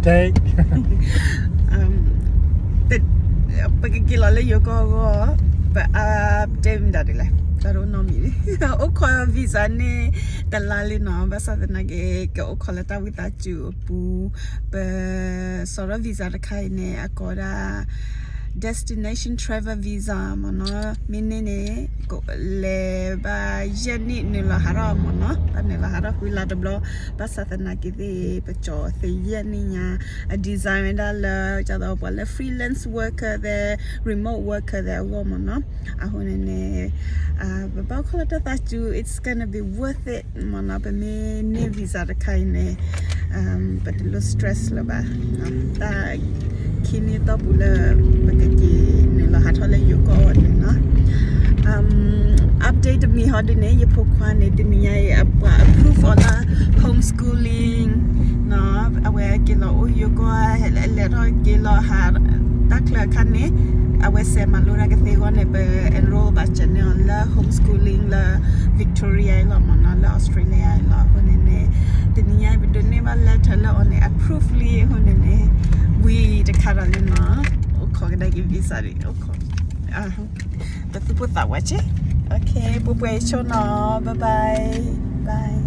take ပကက့ၤလီၤလၢယိၤကီၢ်အဂီၢ်, ပ update မတၤဒ်လဲၣ်, တၢ်တအိၣ်နီတမံၤ, အိၣ်ခိး visa န့ၣ် တလါလံနီၤ, ဘၣ်ဆၣ်သနာ်က့ ကအိၣ်ခိးလၢတၢ်ဝံသးစူၤအပူၤ, ပ စီၤရီ visa တခါအံၤန့ၣ် အကိးဒၣ် destination travel visa မ့ၢ်နီၤ, မ့ၢ်န့ၢ်န့ၣ် လဲၤဘၣ်ယဲၢ်နံၣ် နုာ်လီၤဟးထီၣ်မ့ၢ်နီၤ, ဘၣ်နုာ်လီၤဟးထီၣ်ဃုလါတဘျီ, ဘၣ်ဆၣ်သနာ်က့သ့ၣ် ပကၠီၤသ့ယဲၢ်နံၣ်ညါ, အ design ဝဲဒၣ်လၢ ကသိးပှၤလၢ freelance worker သ့ၣ် remote worker သ့ၣ်အဂီၢ်မ့ၢ်နီၤ, အဃိန့ၣ်န့ၣ် ပဘၣ်အိၣ်ခိးလၢတၢ်သးစူၤ, it's gonna be worth it မ့ၢ်နီၤ, ပမ့ၢ်န့ၢ် visa တခါအံၤန့ၣ် ပတလိၣ် stress လၢၤဘၣ်, တၢ်ခံနံၣ်အတီၢ်ပူၤလၢ ပကက့ၤနုာ်လီၤဟးထီၣ်လၢယိၤကီၢ်အဂီၢ်န့ၣ်နီၤ, update တမံၤဟီဒ်န့ၣ် ယဖိခွါန့ၣ် တနံၤညါအံၤ အပှၤ approve အီၤလၢ homeschooling နီၤ, အဝဲက့ၤလီၤအိၣ်ယိၤကီၢ် လဲၤထီၣ်က့ၤလီၤဟး တၢ်ချၢအခါန့ၣ် အဝဲစဲးမၤလိတၢ်ကသ့အဂီၢ်န့ၣ် ပ enroll ဘၣ်စဲးန့ၢ်အီၤလၢ homeschooling လၢ Victoria အံၤလီၤမ့ၢ်နီၤ, လၢ Australia အံၤလီၤ. အဃိန့ၣ်န့ၣ် တနံၤညါအံၤ ပဒိးန့ၢ်ဘၣ် letter လၢအီၤန့ၣ် approve လံအဃိန့ၣ်န့ၣ် ဝံၤတခါဒီးလံနီၤ, အိၣ်ခိးကဒါက့ၤ visa ဒံး, အိၣ်ခိး ပသူၣ်ပိၢ်သးဝးက့, okay, ပှဲၤပှဲၤဆိနီၤ, bye bye, bye.